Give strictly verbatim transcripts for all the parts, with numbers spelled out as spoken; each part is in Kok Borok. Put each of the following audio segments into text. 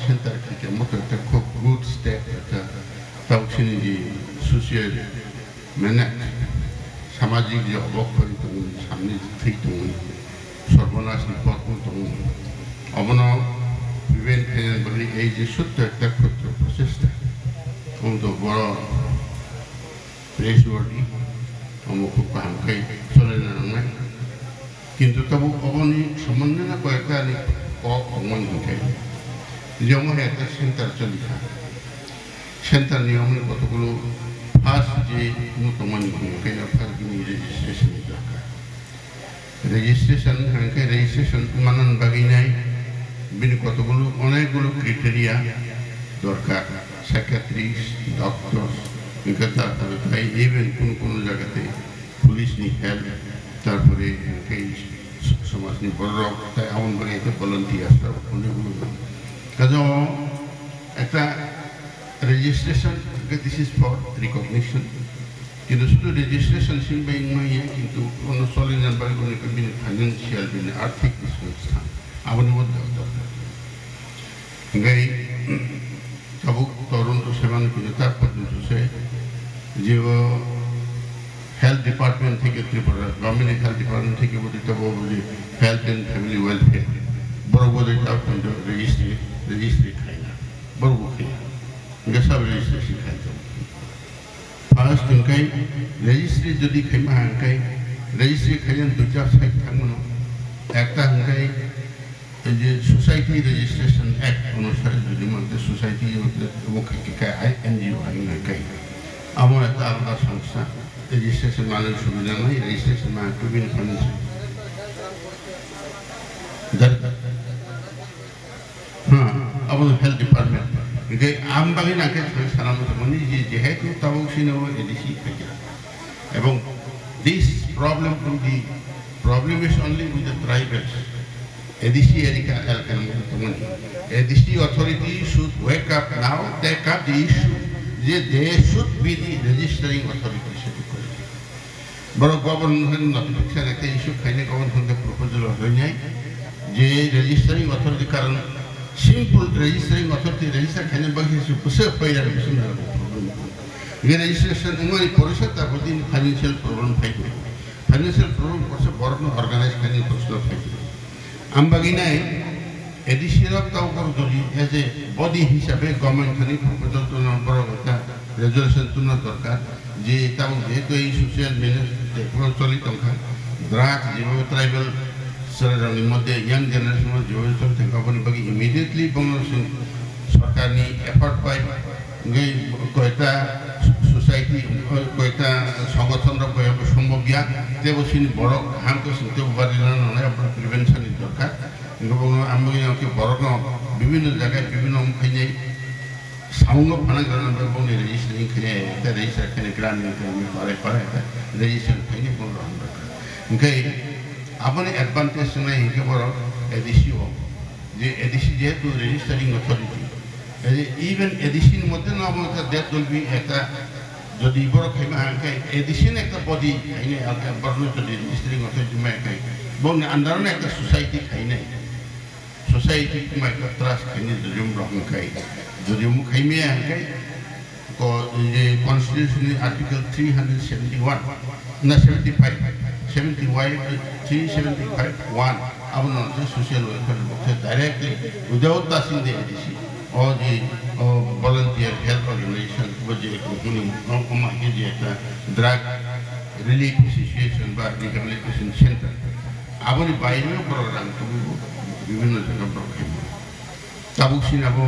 center khe khe mo to ekta khub good step, ekta tabuk sini je social, mane, samajik je obok khori tongwi, samni thwi tongwi, sorbonasni pot wng tongwi, obono prevent khainani bagwi ei je sutto ekta khutro prochesta, omo to boro praiseworthy, omo khub kaham khe cholaina nangnai. Kintu tabuk oboni sombondhe no koyekta ani kok tongmani hinkhe, je omo hai ekta center choli kha. Center ni omo kotokgulo first je omo tongmani hinkhe first bini registration ni dorkar. Registration hwnkhe registration manani bagwi nai bini kotokgulo onekgulo criteria dorkar, psychiatrist, doctors, hwnkhe tarpore tai even kunu kunu jaga tei police ni help, tarpore hwnkhe s-, somaj ni borok rok tai aboni bagwi hwnkhe volunteers rok onekgulo. Kajo ekta registration, this is for recognition. Kintu sudu registration simi bai wngmaya, kintu ono solina bagwi bini, bini financial, bini arthik bisingtwi thang. Aboni modde doktor. Hingkai tabuk torun to semano kintu tak porjonto se je o health department theke, Tripura government health department theke bodi tabo bodi health and family welfare. Borok bodi tak porjonto registry, registry khaina. Borok bo khaina. Hingke sub registration khai tongo. First hingke registry jodi khaima hingke registry khaina duita side thangmano. Ekta hingke je Society Registration Act onusare jodi mangte society omo khai khe kai N G O hai hingke amo ekta alada songsa registration manwi subida nai registration manwi tubini phansi. Dar- Ha, abo health department. Hingke ang bagwi nangkhe thang sana muchungmani je jehetu tabuk sini o A D C khaikha. Ebong this problem in the, problem is only with the tribals. A D C erika elkan muchungmani. A D C authority should wake up now, take up the issue, je they should be the registering authority. Borok government hwn notification ekta issue khainai, government hwn khe proposal rok hoinai je registering authority, karon simple registering authority register khainai bagwi se bwswk paida bwswk nang problem. Ye registration wngmani porisa tabuk tini financial problem phaibo. Financial problem porisa borokno organize khainai porisa phaibo. Ang bagwi nai A D C rok tau borok jodi as a body hisabe government thani proposal tuna borok ekta resolution tuna dorkar je tabuk jehetu ei social media platform choli tongkha, drugs jebo tribal chwrairokni moddhe young generation o jebo choli tongkha, aboni bagwi immediately bono chwng sorkarni effort bai Hingke koita society, koita songothon rok bai bo sombobya, tebo sini borok kaham khe sing tebo bari rwna nangnai, abo prevention ni dorkar. Hingke bo ang bagwi ang khe borok no bibinno jaga bibinno wng khainai samung no phana gana bai boni registering khainai, tei register khainai grant ni khainai parai parai registration khainai bono rok dorkar. Hingke aboni advantage wngnai hingke borok A D C o je A D C jehetu registering authority, Ei, even A D C ni mote no abo ekta that will be ekta, jodi borok khaima hang khe A D C ni ekta body khainai, ang khe borok no jodi registering authority mai khe, boni under no ekta society khainai, society mai ekta trust khainai, jodi borok hang khe, jodi omo khaimaya hang khe, ko, je constitution ni article three hundred seventy-one, na seventy-five, seventy-five, three seventy-five one, abo no se social welfare ni bokhe directly without touching the A D C. O je, o volunteer health organization, bo je company, o, o ma ke je ekta drug relief situation ba rehabilitation center, aboni baire o borok rang tubu bibhinno jaga borok khaimo. Tabuk sini abo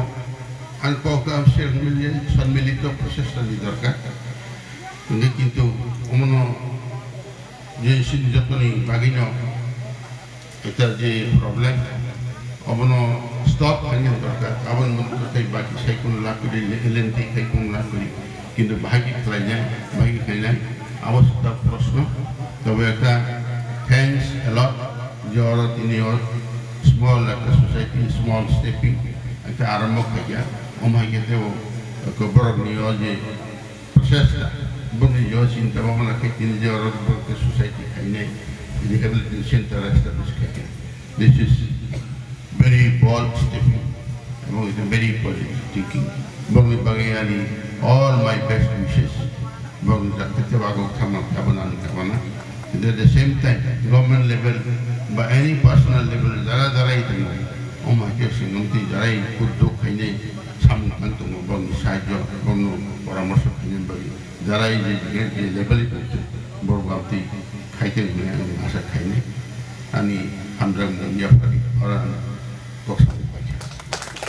ang kok ta share mili, sonmilito prochesta ni dorkar. Hingke kintu omono je sini jotoni bagwino ekta je problem, obono stop khaina dorkar. Aboni moddhe tei baki sai kono lab kwrwi, lengtwi khai kono lab kwrwi. Kintu bahai khe khlainai, bahai khe khlainai, abo se ta proshno. Tobe ekta thanks a lot, je oro tini o small ekta society, small stepping, ekta arombo khaikha. Omo hai khe tebo borokni o je prochesta, boni je o chinta bhabna khe tini je oro borok khe society khainai, rehabilitation center establish khaikha. This is very bold stepping. Borok ni very positive thinking. Borok ni bagwi ani all my best wishes. Borok ni jaga tei bagwi thangnai abo nani kabana. Kintu at the same time, government level ba any personal level jara jara i tongo, omo hai khe se nwng twi jara i kuduk khainai samung tang tongo, borok ni sahajyo, borok no poramorso khainai bagwi jara i je, je, je level i tong tong, borok bam twi khai tong hinwi ang asa khainai. Ani hamjak mung yaphari, ora ang kok sa